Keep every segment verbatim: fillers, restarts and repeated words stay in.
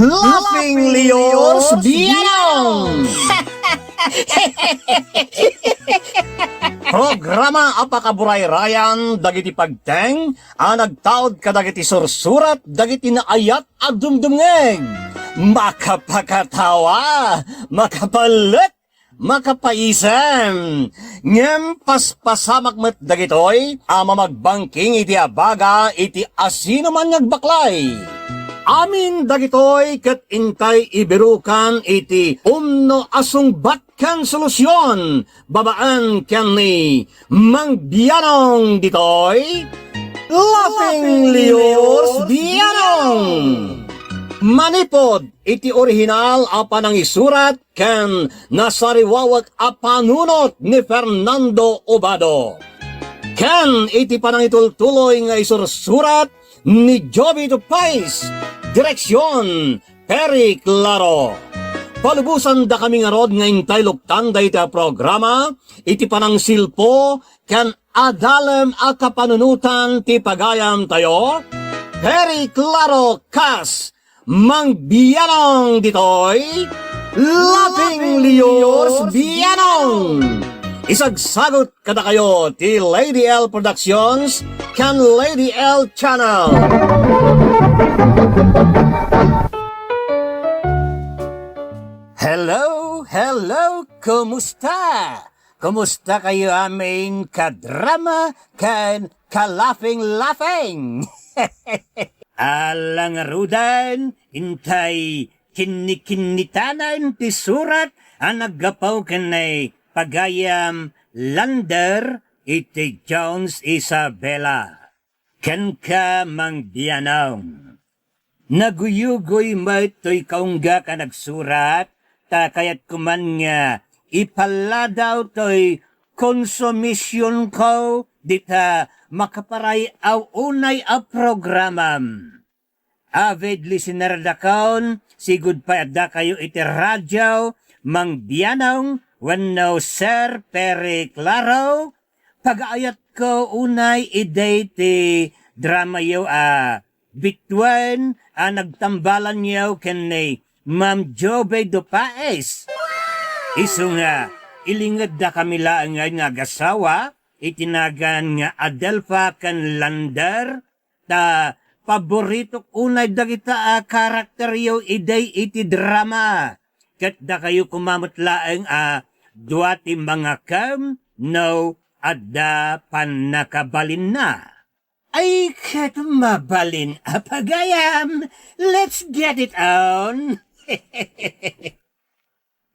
Laughing Leos Bianong! Programa a pakaburayrayan dagiti pagteng a nagtaud kadagiti sursurat dagiti naayat a dumdumngeg. Makapakatawa, makapalet, makapaisem. Ngem paspasamak met dagitoy a mamagbangking iti abaga iti asinoman nga agbaklay. Amin dagitoy ket intay ibirukan iti umno a sungbat ken solusion babaen ken ni Mang Bianong ditoy. Laughing Leos Bianong! Manipud iti orihinal a panangisurat ken nasariwawek a panunot ni Fernando Obado, ken iti panangitultuloy nga isursurat ni Joby Tupais, direksion, Perry Claro. Palubosandakami ngarud nga intay luktan dayta a programa iti panangsilpo ken adalem a kapanunotan ti pagayamtayo. Perry Claro kas Mang Bianong ditoy, Laughing Leos Bianong. Isagsagut kadakayo ti Lady L Productions ken Lady L Channel. Hello, hello, kumusta? Kumusta kayo amin ka-drama ken ka-laughing-laughing? Ala ngaruden, intay kinnikinnitanan ti surat a naggapu ken ni pagayam Lander iti Jones Isabela. Kenka, Mang Bianong. Naguyugoy met toy kaunggak a nagsurat, ta kayatko man nga ipalladaw toy konsumisionko dita makaparay-aw unay a programam. Avid listenerdakon, sigud pay addakayo iti radio, Mang Bianong wenno Sir Perry Claro, pagaayatko unay idi ti dramayo a Bituen a nagtambalanyo ken ni Ma'am Joby Dupaez. Isu nga, ilingeddakami laengen nga agasawa iti nagan nga Adelfa ken Lander, ta paboritok unay dagita a karakteryo idiay iti drama, ket dakayo koma met laeng a dua ti mangakem no adda pannakabalinna. Ay, ket mabalin a pagayam. Let's get it on!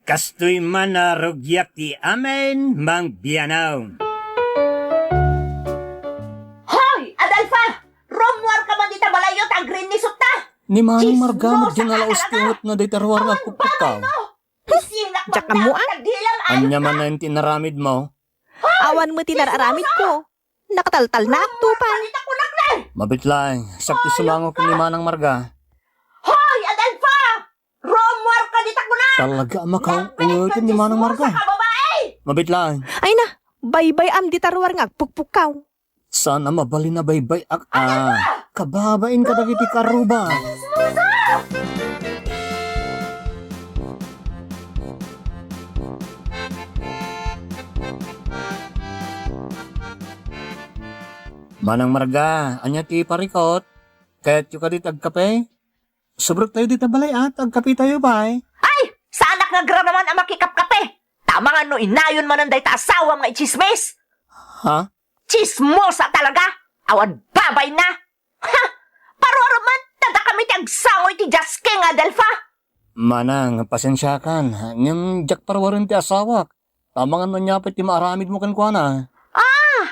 Kastoy man a rugiak ti amin, Mang Bianong. Hoy, Adelfa! Rummuar ka man dita balayyo ta agrinnisot ta! Ni Manang Marga met di nalaus ti ungetna dayta ruar nga agpukpukkaw. Diak ammoan. Ania man ti inaramidmo? Awan met ti nararamidko. Nakataltalnaak to pay. Mabit laeng, siak ti sumango ken ni Manang Marga. Hoy, Adelfa! Rummuar ka dita kuna! Talaga a makaw-, Nagpilit ka ungetan ni Manang Marga. Chismosa ka, babae! Mabit laeng. Ay na, baybay-am dita ruar nga agpukpukkaw. Saan a mabalin a baybay-ak a kababain kadagiti karuba. Manang Marga, ania ti parikot? Kayatyo kadi ti agkape? Subrek tayo dita balay, a, ta agkape tayo pay. Ay! Saanak nga agraman a makikapkape! Ta amangan no inayon manen dayta asawam nga itsismis! Ha? Chismosa talaga! Awan babayna! Ha! Paruarem man, ta dakami ti agsango iti jasking, Adelfa! Manang, pasensiakan, ngem diak paruaren ti asawak. Amangan no ania pay ti maaramidmo kenkuana. Ah!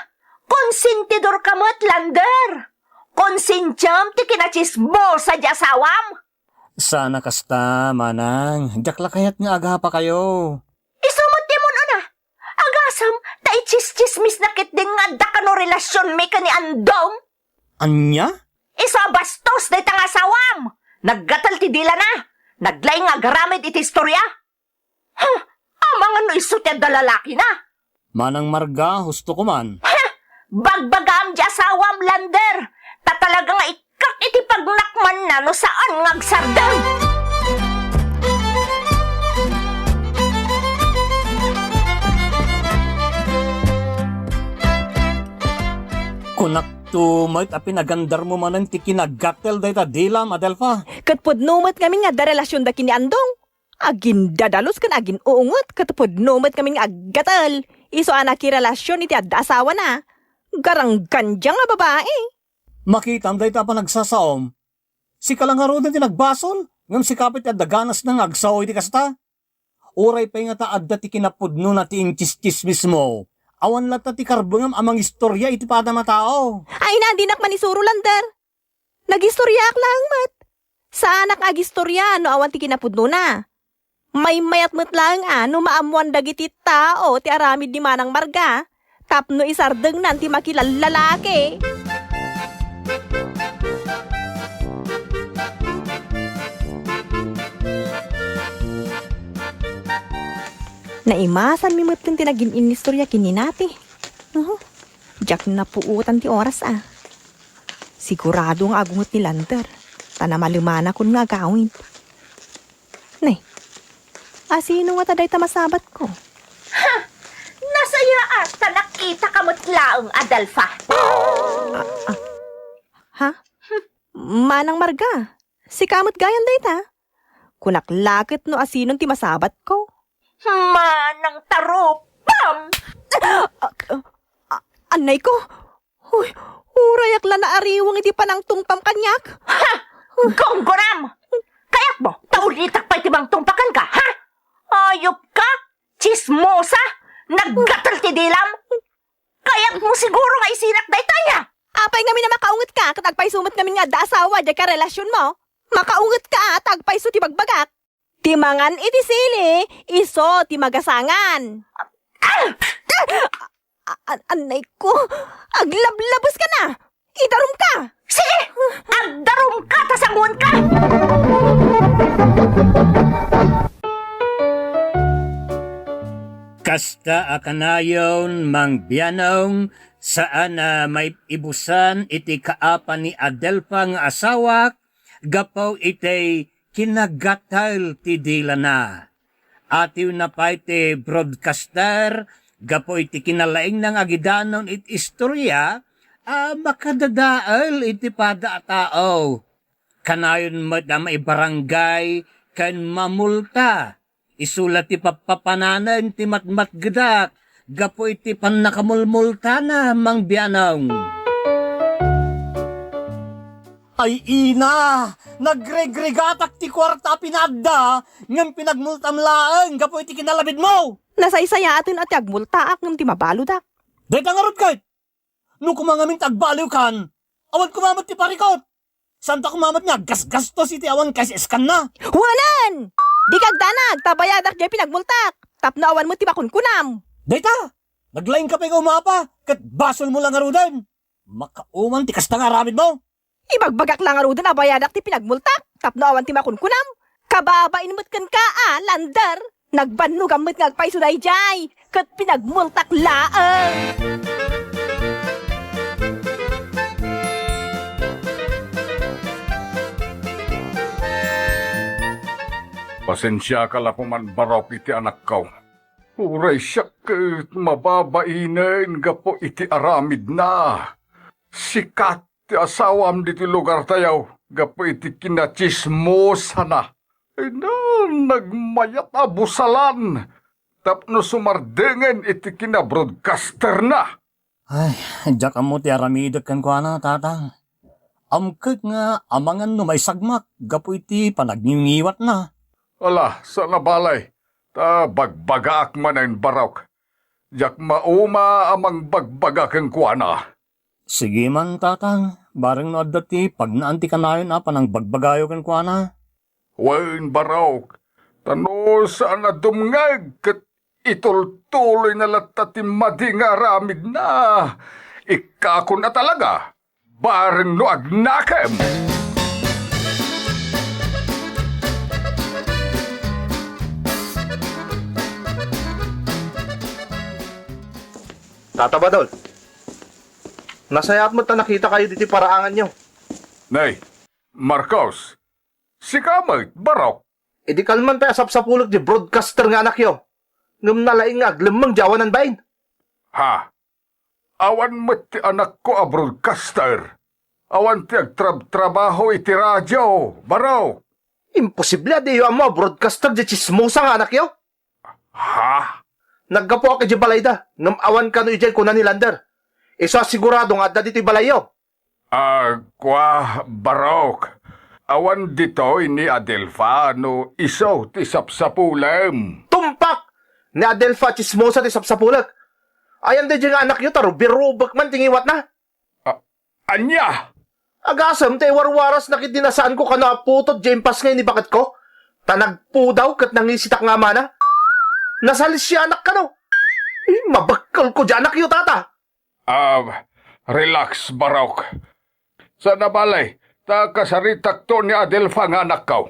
Konsentidor ka met, Lander! Konsentiam ti kinachismosa di asawam! Saan a kasta, Manang. Diak la kayat nga agapakayo. Isu met ti mun-una. Agasem, ta ichischismisna ketdin nga adda kano relasionmi ken ni Andong. Ania? Isu a bastos dayta nga asawam! Naggatel ti dilana. Naglaing nga agaramid iti istoria. Huh! Amangan no isu ti adda lalakina. Manang Marga, husto ko man. Ha! Bagbagaam di asawam, Lander! Ta talaga nga ikkak iti pagnakmanna no saan nga agsardeng! Kunakto met a pinagandarmo manen ti kinagatel dayta dilam, Adelfa. Ket pudno met ngamin nga adda relasionda ken ni Andong. Agindadalus ken agin-uunget ket pudno met ngamin nga aggatel. Isu a nakirelasion iti adda asawana. Garanggandia nga babai. Makitam dayta a panagsasaom. Sika la ngaruden ti nagbasol, ngem sika pay ti adda ganasna nga agsao iti kasta. Uray pay ngata adda ti kinapudnona ti intsistsismismo, awan latta ti karbengam a mangistorya iti padam a tao. Ay na, dinak manisuro, Lander. Nagistoryaak laeng met. Saanak nga agistorya no awan ti kinapudnona. Maymayat met laeng a no maammoan dagiti tao ti aramid ni Manang Marga tapno isardengnan ti makilallalaki. Naimasanmi metten ti nagin-inistorya ken ni Nati. Uhu. Diak napuotan ti oras a. Sigurado nga agunget ni Lander, ta namalemanakon nga agawid. Nay, asino ngata dayta masabatko? Ha! Nasayaat ta nakitaka met laeng, Adelfa. Ah, ah. Ha? Manang Marga, sika met gayan dayta? Kunak la ket no asinon ti masabatko. Manang tarupam! Ah, ah, ah, anay ko! Uy, urayak la naariwang iti panangtungpam kaniak. Ha! Gunggonam! Kayatmo, ta ulitak pay ti mangtungpa kenka, ha? Ayupka! Tsismosa! Naggatel ti dilam! Kayatmo siguro nga isinak daytaya! Apay ngamin a makaungetka ket agpayso met ngamin nga adda asawa diay karelasionmo? Makaungetka a ta agpayso ti bagbagak. Ti mangan iti sili, isu ti magasangan. Ah! A-, a-, anay ko, aglablabes ka na. Idarum ka! Sige! Agdarum ka, ta sanguan ka! Kasta a kanayon, Mang Bianong, saan a maibusan iti kaapa ni Adelfa nga asawak gapu iti kinagatel ti dilana. Atiwna pay ti broadcaster gapu iti kinalaingna nga agidanon iti istoria a makadadael iti pada a tao. Kanayon met a maibarangay ken mamulta. Isu la ti papapananen ti matmatgedak gapu iti pannakamulmultana, Mang Bianong. Ay ina, nagregregatak ti kuarta a pinaadda, ngem pinagmultam laeng gapu iti kinalabidmo. Nasaysayaaten a ti agmultaak ngem ti mabaludak. Dayta ngarud ket, no koma ngamin ti agbaliwkan, awan koma met ti parikut. Santa koma met nga aggasgastos iti awan kaisiskanna. Wen! Dika agdanag, ta bayadak diay pinagmultak, tapno awan met ti makunkunam. Dayta, naglaingka pay nga umapa, ket basolmo la ngaruden. Makauman ti kasta nga aramidmo. Ibagbagak la ngaruden a bayadak ti pinagmultak, tapno awan ti makunkunam. Kababain met kenka a, Lander. Nagbannogam met nga agpayso daydiay, ket pinagmultak laeng. Pasensiaka la koman, Barok, iti anakko. Uray siak ket mababainen gapu iti aramidna. Sikat ti asawam ditoy lugartayo gapu iti kinatsismosana. Ay na, nagmayat a busalan tapno sumardengen iti kinabroadcasterna. Ay, diak ammo ti aramidek kenkuana, Tatang. Amkek nga amangan no maisagmak gapu iti panagnginggiwatna. Ala, saan a balay, ta bagbagaak manen, Barok. Diak mauma a mangbagbaga kenkuana. Sige man, Tatang, bareng no adda ti pagnaan ti kanayon a panangbagbagayo kenkuana. Wen, Barok, ta no saan a dumngeg ket itultuloyna latta ti madi nga aramidna, ikkakon a talaga, bareng no agnakem. Tata Badol, nasayaat met ta nakitakayo ditoy paraanganyo. Nay, Marcos, sika met, Barok. Idi kalman pay a sapsapulek ti broadcaster nga anakyo, ngem nalaing nga aglemmeng ti awanan bain. Ha? Awan met ti anakko a broadcaster. Awan ti agtrabtrabaho iti radio, Barok. Imposible a diyo ammo a broadcaster diay tsismosa nga anakyo? Ha? Naggapuak idiay balayda, ngem awan kano idiay kuna ni Lander. Isu a sigurado nga adda ditoy balayyo. Ah, kua, Barok. Awan ditoy ni Adelfa no isu ti sapsapulem. Tumpak! Ni Adelfa a tsismosa ti sapsapulek. Ayan daydiay nga anakyo ta rubirubek man ti ngiwatna. Ah, ania? Agasem ta iwarwarasna ketdi a saanko kano a putot diay impasngay ni baketko. Ta nagpudaw ket nangisitak nga amana. Nasalisianak kano. Eh, mabekkelko diay anakyo, tata. Ah, relax, Barok. Saan a bale, ta kasaritakto ni Adelfa nga anakko.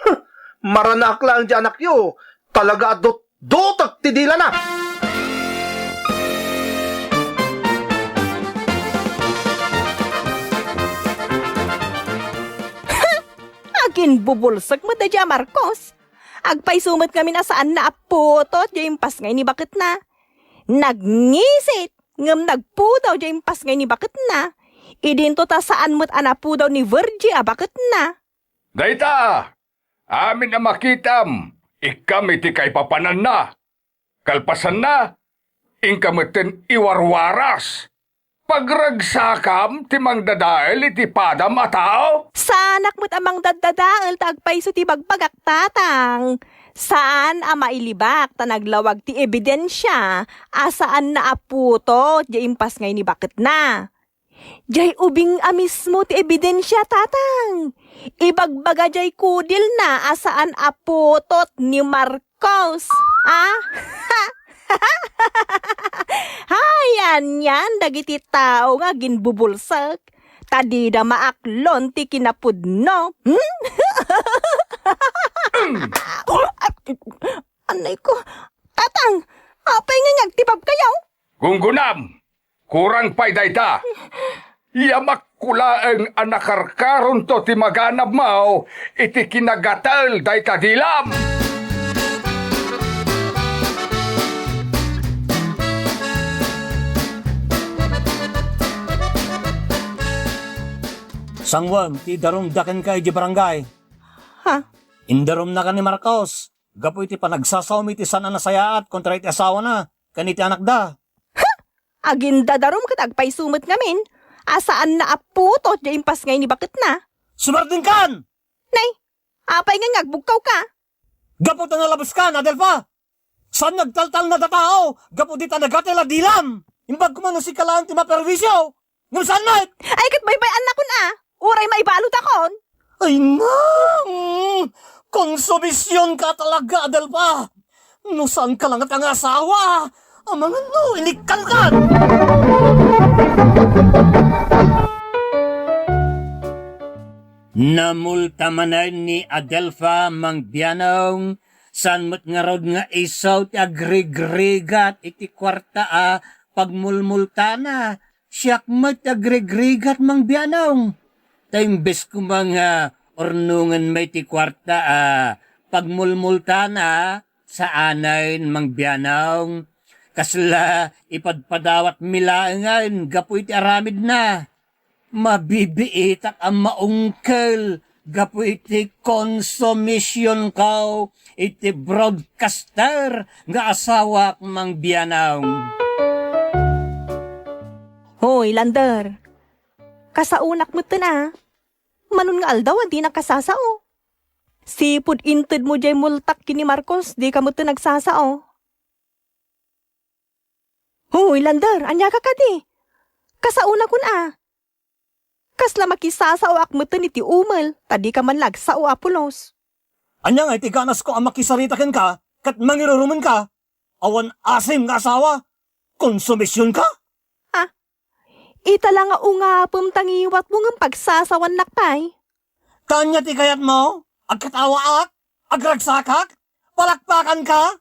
Huh, maranaak laeng diay anakyo. Talaga a dutdutek ti dilana. Aginbubulsek met daydiay a Marcos. Agpayso met ngamin a saanna a putot diay impasngay ni baketna. Nagngisit ngem nagpudaw diay impasngay ni baketna. Idinto ta saan met a napudaw ni Virgie a baketna. Dayta, amin a makitam, ikkam iti kaipapananna. Kalpasanna, inka metten iwarwaras. Pagragsakam ti mangdadael iti padam a tao? Saanak met a mangdaddadael ta agpayso ti bagbagak, Tatang. Saan a mailibak ta naglawag ti ebidensia a saanna a putot diay impasngay ni baketna. Diay ubing a mismo ti ebidensia, Tatang. Ibagbaga diay kudilna a saan a putot ni Marcos. Ah? Hay, anian dagiti tao nga aginbubulsek, ta dida maaklon ti kinapudno. Hmm? Anay ko, Tatang, apay nga agtibabkayo? Gunggunam! Kurang pay dayta! Yamakko laeng a nakarkaronto ti maganabmo iti kinagatel dayta dilam! Sanguem ti idarumda kenka idiay barangay? Ha? Indarumnaka ni Marcos gapu iti panagsasaom iti saan a nasayaat kontra iti asawana ken iti anakda. Ha? Agindadarum ket agpayso met ngamin a saanna a putot diay impasngay ni baketna. Sumardengkan! Nay, apay nga agbugkawka? Gapu ta nalabeskan, Adelfa! Saan nga agtaltalna ta tao gapu dita nagatel a dilam? Imbag koma no sika laeng ti maperwisyo. Ngem saan met? Ay, ket baybay-annakon a. Uray maibalutakon. Ay, nang! Konsumisionka talaga, Adelfa! No saanka la ngata nga asawa, amangan no inikkankan! Namulta manen ni Adelfa, Mang Bianong, saan met ngarud nga isu ti agrigrigat iti kuarta a pagmulmultana. Siak met ti agrigrigat, Mang Bianong. Ta imbes koma nga urnongen met ti kuarta a pagmulmultana, saanen, Mang Bianong. Kasla ipadpadawatmi laengen gapu iti aramidna. Mabibiitak a maungkel gapu iti konsumisionko iti broadcaster nga asawak, Mang Bianong. Hoy, Lander. Kasaonak metten a. Manon nga aldaw a dinak kasasao. Sipud intedmo diay multak ken ni Marcos, dika metten agsasao. Hoy, Lander, ania ka kadi? Kasaonakon a. Kasla makisasaoak metten iti umel, ta dika man la agsao a pulos. Ania nga iti ganasko a makisarita kenka ket mangirurumenka? Awan asim nga asawa? Konsumisionka? Ah, ita la nga ungapem ta ngiwatmo ngem pagsasawannak pay. Ta ania ti kayatmo? Agkatawaak? Agragsakak? Palakpakanka?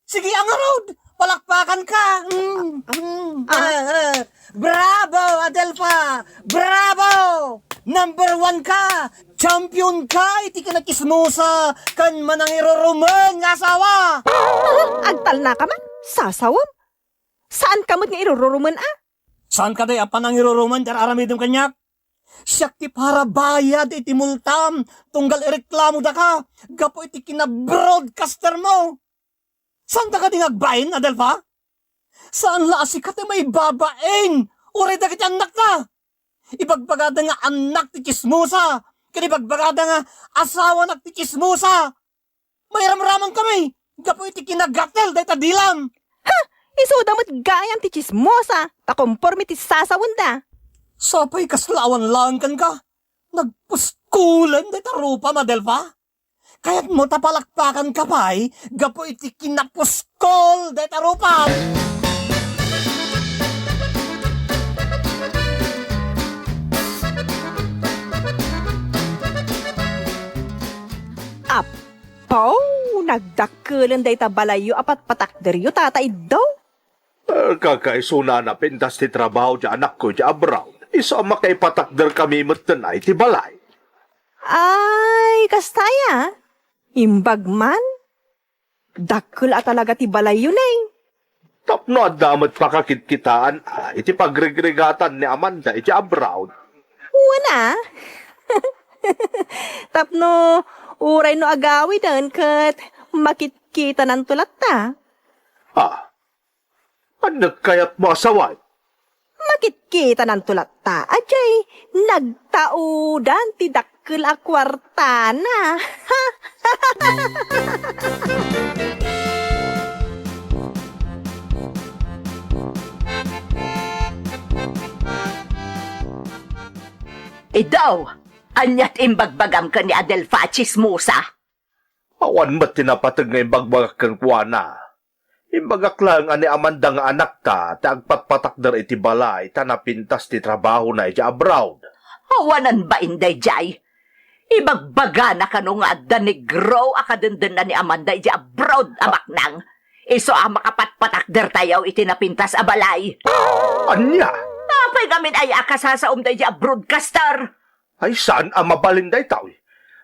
Sige, a ngarud! Palakpakanka! Mm, mm, ah, ah. Bravo, Adelfa! Bravo! Number one ka! Champion ka iti kinakismosa ken manangirurumen nga asawa! Ah, agtalnaka man? Sasawem? Saanka met nga irururumen a? Saan kadi a panangiruruman ti ar-aramidem kaniak? Siak ti parabayad iti multam tunggal ireklamodaka gapu iti kina-broadcastermo. Saanta kadi nga agbain, Adelfa? Saan la a sika ti maibabain, uray dagiti annakta. Ibagbagada nga annak ti tsismosa, ken ibagbagada nga asawanak ti tsismosa. Mairamramankami gapu iti kinagatel dayta dilam. Ha! Isuda met gayam ti tsismosa, ta komporme ti sasawenda. Sapay kasla awan laeng kenka. Nagpuskolen dayta rupam, Adelfa. Kayatmo ta palakpakanka pay gapu iti kinapuskol dayta rupam. Apo, nagdakkelen dayta balayyo a patpatakderyo, Tata Iddo. Eh, kakaisuna a napintas ti trabaho ti anakko iti abroad. Isu a makaipatakder kami metten ay ti balay. Ay, kasta aya? Imbag man? Dakkel a talaga ti balayyo, ne. Tapno adda met pakakitkitaan, ah, iti pagrigrigatan ni Amanda iti abroad. Wen a. Tapno uray no agawiden ket makitkitananto latta. Ah, Ania kayatmo a sawen? Makitkitananto latta, a diay nagtaudan ti dakkel a kuartana. Iddo, ania ti imbagbagam ken ni Adelfa a tsismosa? Awan met ti napateg nga imbagbagak kenkuana. Imbagak laeng a ni Amanda nga anakta ti agpatpatakder iti balay ta napintas ti trabahona idiay abroad. Awanan bain daydiay. Ibagbagana kano nga adda negro a kadendenna ni Amanda idiay abroad a baknang. Isu a makapatpatakdertayo iti napintas a balay. Ania? Apay ngamin aya a kasasaom daydiay a broadcaster? Ay, saan a mabalin daytoy?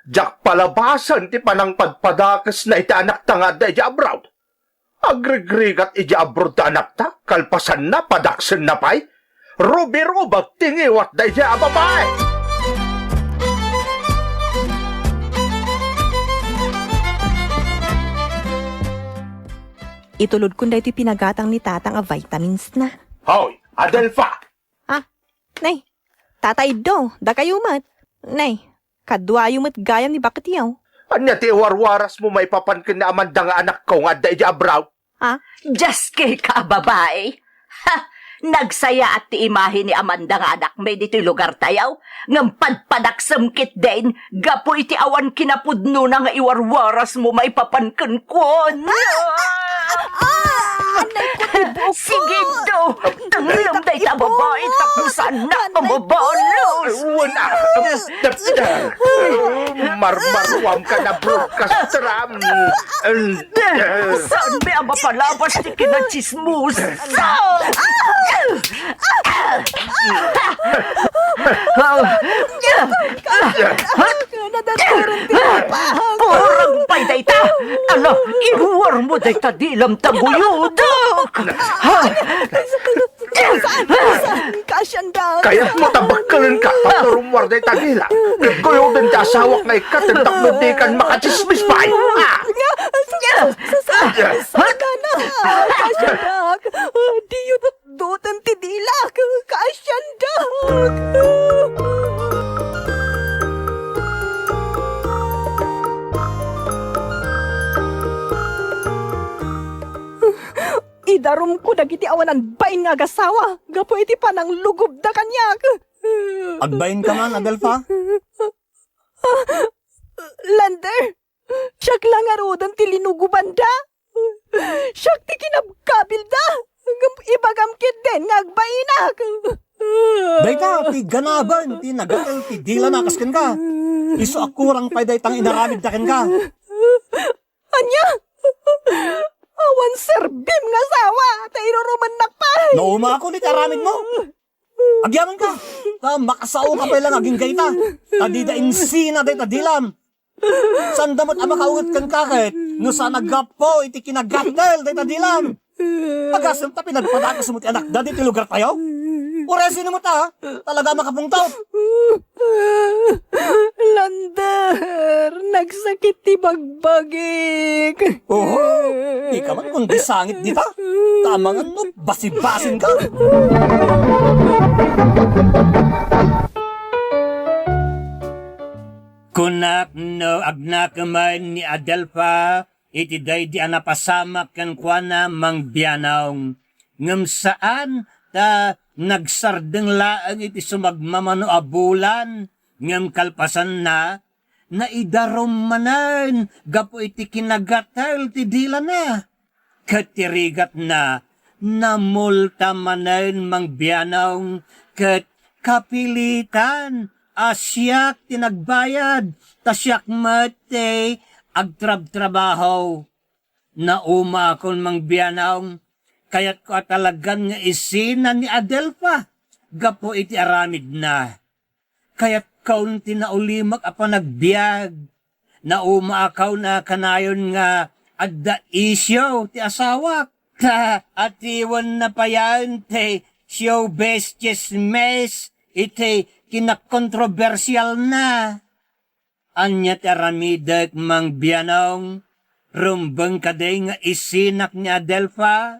Diak palabasen ti panangpadpadakesna iti anakta nga adda idiay abroad. Agrigrigat idiay abroad ti anakta, kalpasanna, padaksenna pay. Rubirubak ti ngiwatda idiay a babai! Itulodkon daytoy pinagatang ni Tatang a vitamins na. Hoy, Adelfa! Ah, nay, Tata Iddo, dakayo met. Nay, kaduayo met gayam ni baketyo. Ania ti iwarwarasmo maipapan ken ni Amanda nga anakko nga adda idiay abroad? Ah? Diaskek a babai. Ha! Nagsayaat ti imahe ni Amanda nga anakmi ditoy lugartayo, ngem padpadaksem ketdin gapu iti awan kinapudnona nga iwarwarasmo maipapan kenkuana. Ah! Anay ko ti buok ko! Sige, do! Tengngem dayta a babai tapno saannak a mabalos! Wen a! Marmaruam ka na broadcasteram! Saanmi a mapalabas ti kinatsismosa! Kurang pay dayta! Ano, iruarmo dayta dilam ta guyudak! Saan? Saan? Kasiandak! Kayatmo ta bakkelenka, tapno rummuar dayta dilam. Ket guyoden ti asawak nga ikkaten tapno dikan makatsismis pay. Ah! Sa-, sa-, sa-, sa-, sana. Kasiandak! Diyo dutdoten ti dilak! Kasiandak! Idarumko dagiti awanan bain nga agasawa gapu iti pananglugobda kaniak. Agbainka man, Adelfa? Lander, siak la ngaruden ti linugobanda. Siak ti kinabkabilda. Ngem ibagam ketdin nga agbainak. Dayta ti ganaben ti nagatel ti dilana kas kenka. Isu a kurang pay dayta nga inaramidda kenka. Ania? Awan serbim nga asawa, ta irurumennak pay. Naumakon iti aramidmo. Agyamankon, ta makasaoka pay la nga agingga ita. Ta dida insina dayta dilam. Saanda met a makauget kenka ket no saan a gapu iti kinagatnel dayta dilam. Agasem ta pinagpadakesmo ti anakda ditoy lugartayo? Uray sino mo ta, ha? Talaga makapungtot. Lander, nagsakit ti bagbagik. Oho, di ka man kundi sangit dita. Tamangan no, basibasin ka. Kunak no agnakeman ni Adelfa iti daydi a napasamak kenkuana, Mang Bianong. Ngem saan ta nagsardeng laeng iti sumagmamano a bulan, ngem kalpasanna, naidarum manen gapu iti kinagatel ti dilana. Ket ti rigatna, namulta manen, Mang Bianong, ket kapilitan a siak ti nagbayad, ta siak met ti agtrabtrabaho. Naumaakon, Mang Bianong, kayatko a talagan nga isina ni Adelfa gapu iti aramidna. Kayatkon ti naulimek a panagbiag. Naumaakon a kanayon nga adda isyu ti asawak. Ta atiwenna payen ti showbiz chismis iti kinakontrobersialna. Ania ti aramidek, Mang Bianong? Rumbeng kadi nga isinak ni Adelfa?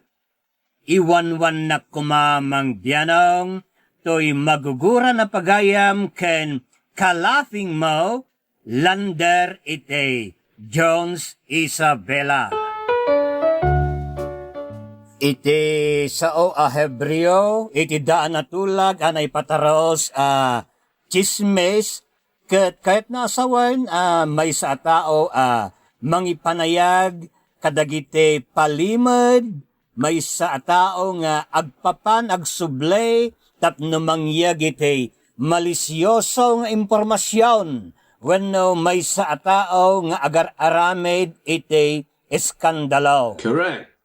Iwanwannak koma, Mang Bianong, toy maguguran a pagayam ken kalaping mo, Lander iti Jones Isabela. Iti sao a Hebreo, iti daan a tulag a naipataros a chismis, ket kayatna a sawen a maysa a tao a mangipanayag kadagiti palimed, maysa a tao nga agpapan agsubli tapno mangyeg iti malisioso nga impormasion wenno maysa a tao nga agar-aramid iti eskandalo. Correct.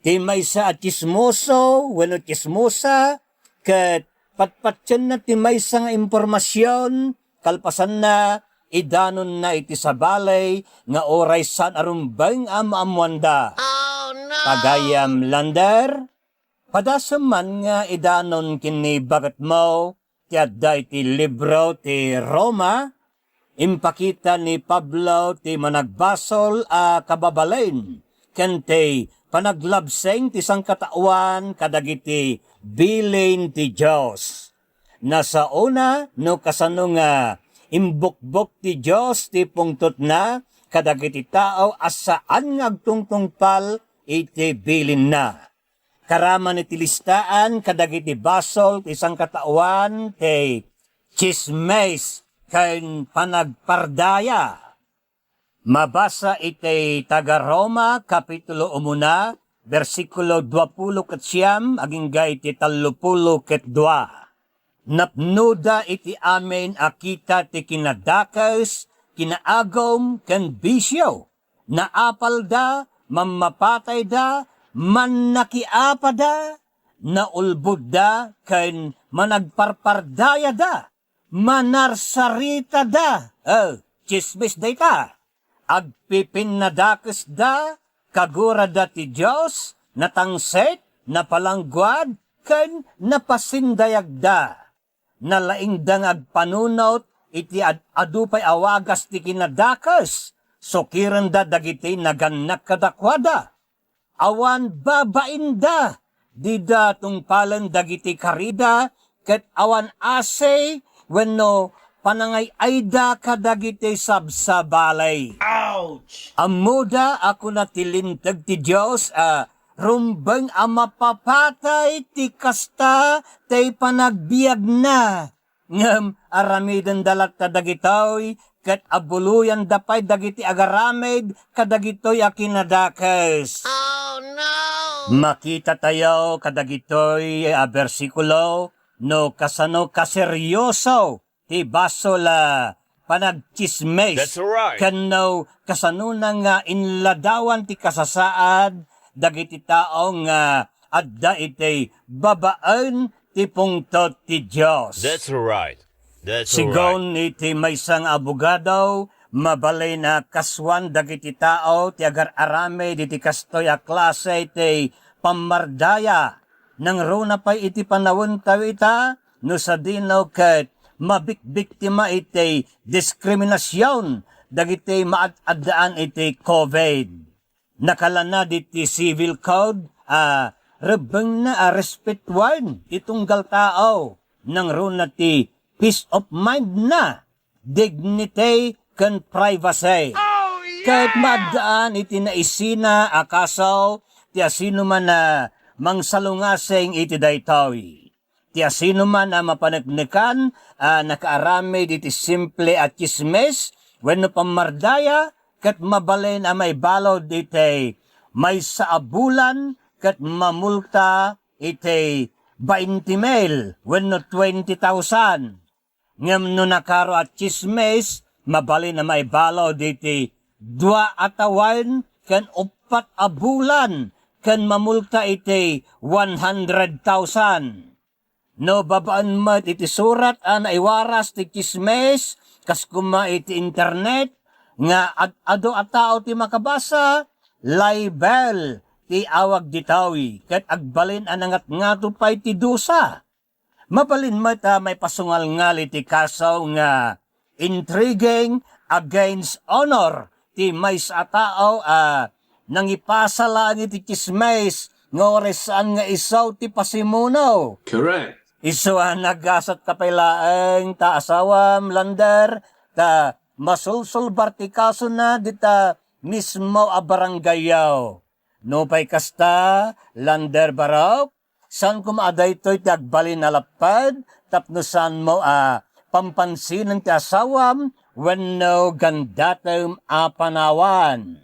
Ti maysa a tsismoso wenno tsismosa ket patpatienna ti maysa nga impormasion, kalpasanna, idanonna iti sabali nga uray saan a rumbeng a maammoanda. Oh, no! Pagayam Lander, padasem man nga idanon ken ni baketmo ti adda iti libro ti Roma, impakita ni Pablo ti managbasol a kababalin ken ti panaglabseng ti sangkataoan kadagiti bilin ti Dios. Nasaona no kasano nga imbukbok ti Dios ti pungtotna kadagiti tao a saan nga agtungtungpal iti bilinna. Karaman iti listaan kadagiti basol ti sangkataoan ti tsismis ken panagpardaya. Mabasa iti Taga-Roma, Kapitulo umuna, bersikulo duapulo ket siam agingga iti tallopulo ket dua. Napnoda iti amin a kita ti kinadakes, kinaagum, ken bisio. Naapalda, mammapatayda, mannakiapada, naulbodda, ken managparpardayada, manarsaritada. Oh, tsismis dayta. Agpipinnadakesda, kagurada ti Dios, natangsit, napalangguad, ken napasindayagda. Nalaingda nga agpanunot iti ad-adu pay a wagas ti kinadakes, sukirenda dagiti nagannak kadakuada. Awan babainda, dida tungpalen dagiti karida, ket awan asi wenno panangay-ayda kadagiti sabsabali. Ouch! Ammoda a kuna ti Linteg ti Dios a rumbeng a mapapatay ti kasta ti panagbiagna. Ngem aramidenda latta dagitoy, ket abuloyanda pay dagiti agaramid kadagitoy a kinadakes. Oh, no! Makitatayo kadagitoy a bersikulo no kasano kaseryoso ti basol a panagtsismis. That's right. Ken no kasanona nga inladawan ti kasasaad dagiti tao nga adda iti babaen ti pungtot ti Dios. That's right. That's Sigon right. Iti maysa nga abogado, mabalin a kasuan dagiti tao ti agar-aramid iti kastoy a klase ti pammardaya. Nangruna pay iti panawentayo ita, no sadino ket mabikbiktima iti diskriminasion dagiti maad-addaan iti covid. Nakalanad iti civil code a rebbengna a respetuan ti tunggal tao, nangruna ti peace of mind na, dignity, ken privacy. Ket maaddaan iti naisina a kaso ti asinoman a mangsalungasing iti daytoy. Ti asinoman a mapaneknekan a nakaaramid iti simple a tsismis wenno pammardaya ket mabalin a maibalud iti maysa a bulan ket mamulta iti twenty mil wenno twenty thousand. Ngem no nakaro a tsismis, mabalin a maibalud iti dua a tawen ken uppat a bulan ken mamulta iti one hundred thousand. No babaen met iti surat a naiwaras ti tsismis, kas koma iti internet, nga ad-adu a tao ti makabasa, libel ti awag ditoy, ket agbalin a nangatngato pay ti dusa. Mabalin met a maipasungalngal iti kaso nga intriguing against honor ti maysa a tao a nangipasa laeng iti tsismis nga uray saan nga isu ti pasimuno. Correct. Isu a nagasatka pay laeng ta asawam, Lander, ta masulsulbar ti kasona dita mismo a barangayyo. Nupay kasta, Lander Barok, saan koma a daytoy ti agbalin a lapped tapno saanmo a pampansinen ti asawam wenno gandatem a panawan.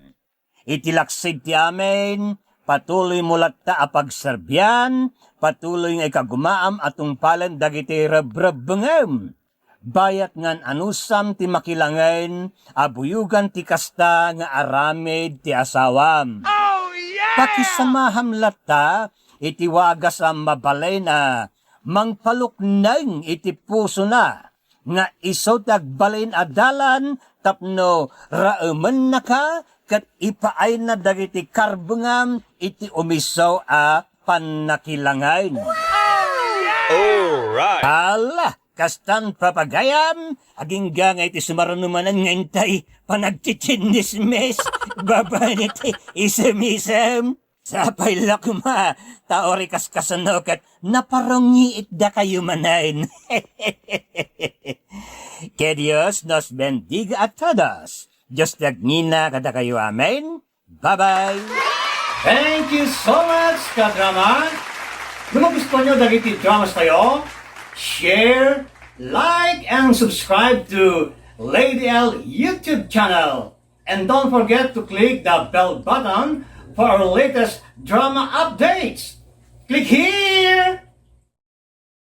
Iti laksid ti amin, patuloymo latta a pagserbian, patuloy nga ikagumaam a tungpalen dagiti rebrebbengem. Bayat ngan anusam ti makilangen a buyogan ti kasta nga aramid ti asawam. Pakisamaham latta iti wagas a mabalin a mangpalukneng iti pusona nga isu ti agbalin a dalan tapno raemennaka ket ipaayna dagiti karbengam iti umiso a pannakilangen. Alright. Ala, kastan papagayam, agingga nga iti sumaruno manen nga intay panagtsitsinnismis babaen iti isem-isem. Sapay la koma, ta uray kaskasano ket naparungiit dakayo manen. Que Dios nos bendiga a todos. Dios ti agngina kadakayo. Amen. Bye-bye. Thank you so much, kadrama. No magustuhan nyo dagiti dramas tayo, share, like, and subscribe to Lady L YouTube channel. And don't forget to click the bell button for our latest drama updates. Click here!